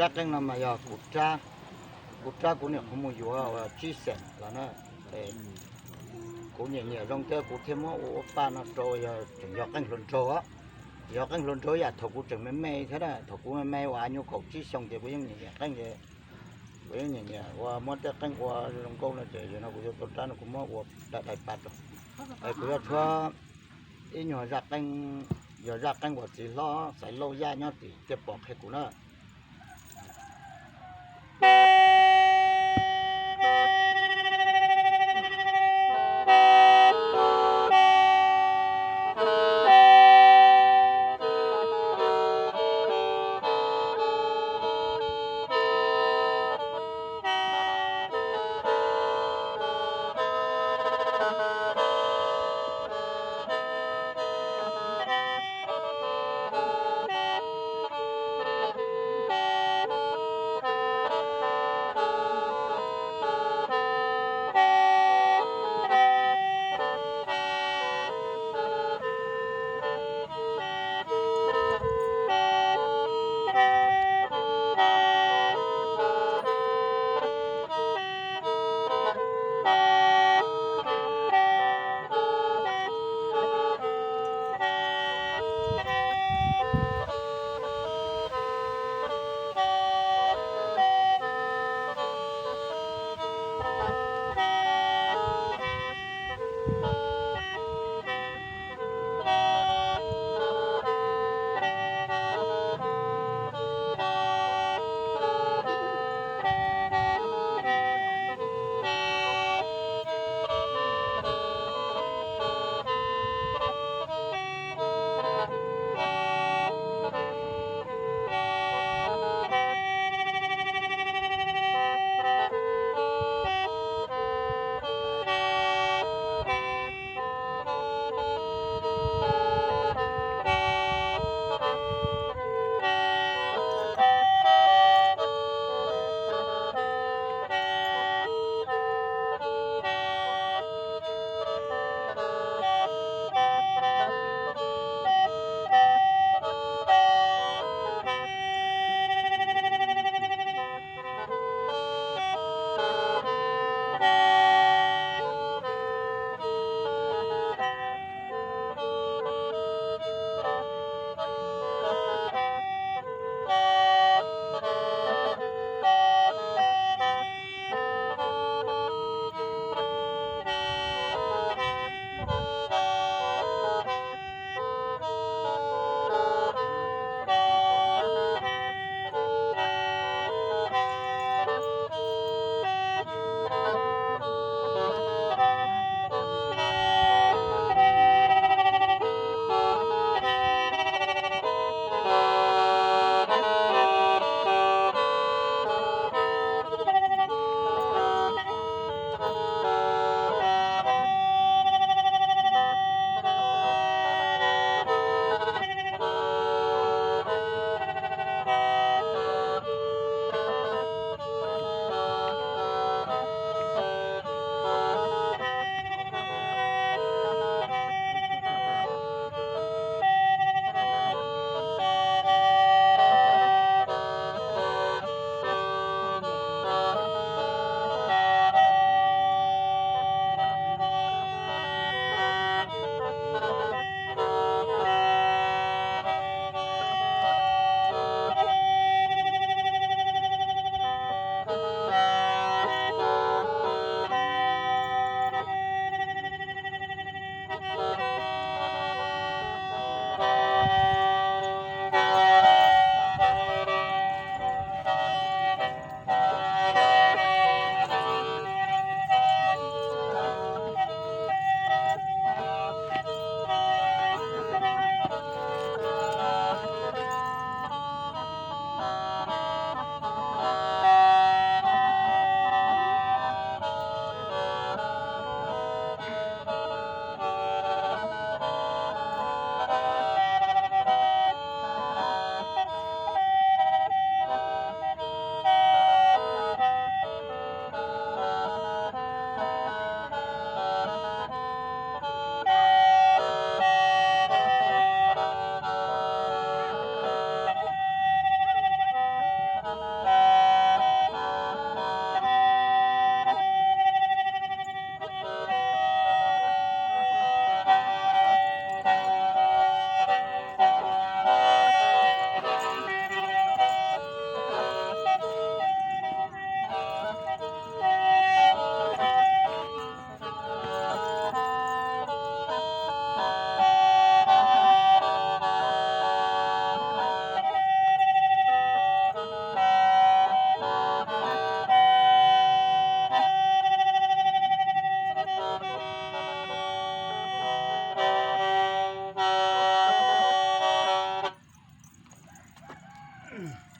Zaj qeej no mas yog kuv rab, kuv rab kuv niam qhuav mus yuav uas tsib xees los na. Kuv nyiam nyiam zoo thiab kuv thiaj muab ua ua paj no rau, yog tseem yog qeej hluas nraug, yog qeej hluas nraug yam thaum kuv tseem me me thiab na, thaum kuv me me uas nyuag kaum tsib xyoo ces kuv yeej nyiam nyiam qeej, kuv yeej nyiam nyiam ua muab tej qeej ua zoo nkauj no ces yog no kuv yuav tau rab no kuv muab ua dai dai paj rau. Es kuv yuav tshuab ib nyuag zaj qeej, yog zaj qeej uas txiv hlob Xaiv Lauj Yaj nyob tim Tiaj Pov qhia kuv na.